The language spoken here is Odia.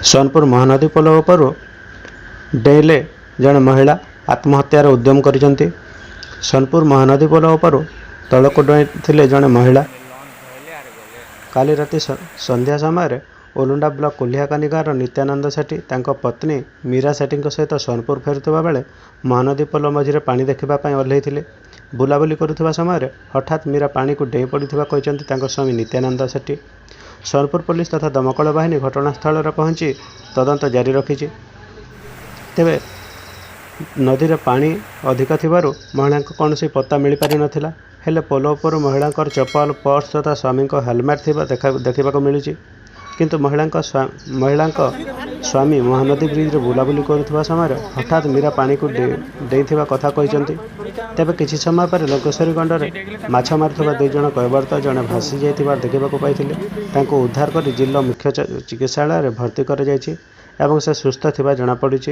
ସୋନପୁର ମହାନଦୀ ପୋଲ ଉପରୁ ଡେଇଁଲେ ଜଣେ ମହିଳା, ଆତ୍ମହତ୍ୟାର ଉଦ୍ୟମ କରିଛନ୍ତି। ସୋନପୁର ମହାନଦୀ ପୋଲ ଉପରୁ ତଳକୁ ଡେଇଁଥିଲେ ଜଣେ ମହିଳା। କାଲି ରାତି ସନ୍ଧ୍ୟା ସମୟରେ ଉଲୁଣ୍ଡା ବ୍ଲକ କୁଲିଆକାନି ଗାଁର ନିତ୍ୟାନନ୍ଦ ସେଠୀ ତାଙ୍କ ପତ୍ନୀ ମୀରା ସେଠୀଙ୍କ ସହିତ ସୋନପୁର ଫେରୁଥିବା ବେଳେ ମହାନଦୀ ପୋଲ ମଝିରେ ପାଣି ଦେଖିବା ପାଇଁ ଓହ୍ଲାଇଥିଲେ। ବୁଲାବୁଲି କରୁଥିବା ସମୟରେ ହଠାତ୍ ମୀରା ପାଣିକୁ ଡେଇଁ ପଡ଼ିଥିବା କହିଛନ୍ତି ତାଙ୍କ ସ୍ୱାମୀ ନିତ୍ୟାନନ୍ଦ ସେଠୀ। ସୋନପୁର ପୋଲିସ ତଥା ଦମକଳ ବାହିନୀ ଘଟଣାସ୍ଥଳରେ ପହଞ୍ଚି ତଦନ୍ତ ଜାରି ରଖିଛି। ତେବେ ନଦୀରେ ପାଣି ଅଧିକ ଥିବାରୁ ମହିଳାଙ୍କ କୌଣସି ପତ୍ତା ମିଳିପାରିନଥିଲା। ହେଲେ ପୋଲ ଉପରୁ ମହିଳାଙ୍କର ଚପଲ, ପର୍ସ ତଥା ସ୍ୱାମୀଙ୍କ ହେଲମେଟ୍ ଥିବା ଦେଖିବାକୁ ମିଳିଛି। କିନ୍ତୁ ମହିଳାଙ୍କ ସ୍ୱାମୀ ମହାନଦୀ ବ୍ରିଜରେ ବୁଲାବୁଲି କରୁଥିବା ସମୟରେ ହଠାତ୍ ମୀରା ପାଣିକୁ ଡେଇଁଥିବା କଥା କହିଛନ୍ତି। ତେବେ କିଛି ସମୟ ପରେ ଲଙ୍କେଶ୍ୱରୀ ଗଣ୍ଡରେ ମାଛ ମାରୁଥିବା 2 ଜଣ କୈବର୍ତ୍ତ ଜଣେ ଭାସି ଯାଇଥିବା ଦେଖିବାକୁ ପାଇଥିଲେ। ତାଙ୍କୁ ଉଦ୍ଧାର କରି ଜିଲ୍ଲା ମୁଖ୍ୟ ଚିକିତ୍ସାଳୟରେ ଭର୍ତ୍ତି କରାଯାଇଛି ଏବଂ ସେ ସୁସ୍ଥ ଥିବା ଜଣାପଡ଼ିଛି।